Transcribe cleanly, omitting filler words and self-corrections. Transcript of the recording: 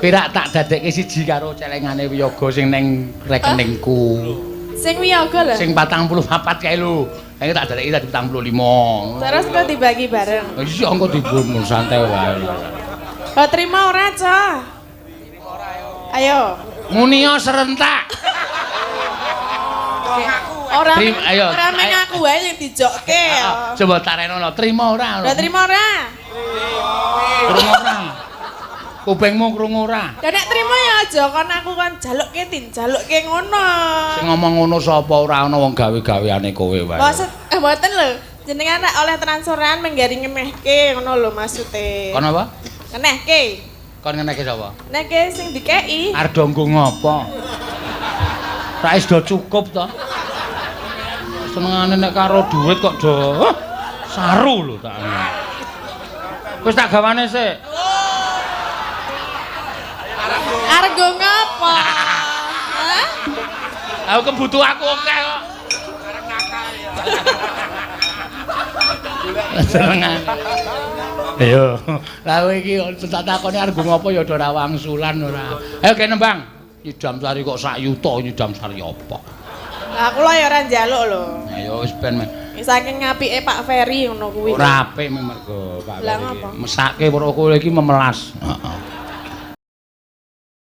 Pirak tak dadekke siji karo celengane wiyaga sing ning rekeningku. Sing wiyaga lho. Sing 44 kae lho. Saiki tak dadekke dadi 45. Terus kok dibagi bareng. Iya, engko dibumun santai wae. Oh, terima ora, Cah? Ayo. Munio serentak. Ora Ayo. Ora meng aku wae sing dijokke ya. Coba tarenono, trimo ora? Lah, trimo ora? Krungu ora? Kupingmu krungu ora? Lah, nek trimo ya aja kon aku kon jalukke, Tin, jalukke ngono. Sing ngomong ngono sapa? Ora ana, wong gawe-gaweane kowe wae. Maksud mboten lho. Jenengan nek oleh transferan menggari ngenehke ngono lho maksude. Kon apa? Ngenehke. Kon ngenehke sapa? Nehke sing dikeki. Arep do nggo ngopo? Ra wis do cukup to. Senengane nek karo dhuwit kok do huh, saru lho tak. Wis tak gawane sik. Arep nggo ngopo? Hah? Aku kebutuhanku akeh kok. Senengane. Ayo. Lah, kowe iki tak takoni arep nggo ngopo ya ora wangsulan ora. Ayo kene nembang. Nyidam sari kok sak yuta, nyidam sari apa? Lah, kula ya ora njaluk lho. Ayo wis ben men. Saking apike Pak Ferry ngono kuwi. Ora apik mergo Pak Lah, Ferry iki. Ngapa? Mesake weruh kowe iki memelas. Heeh.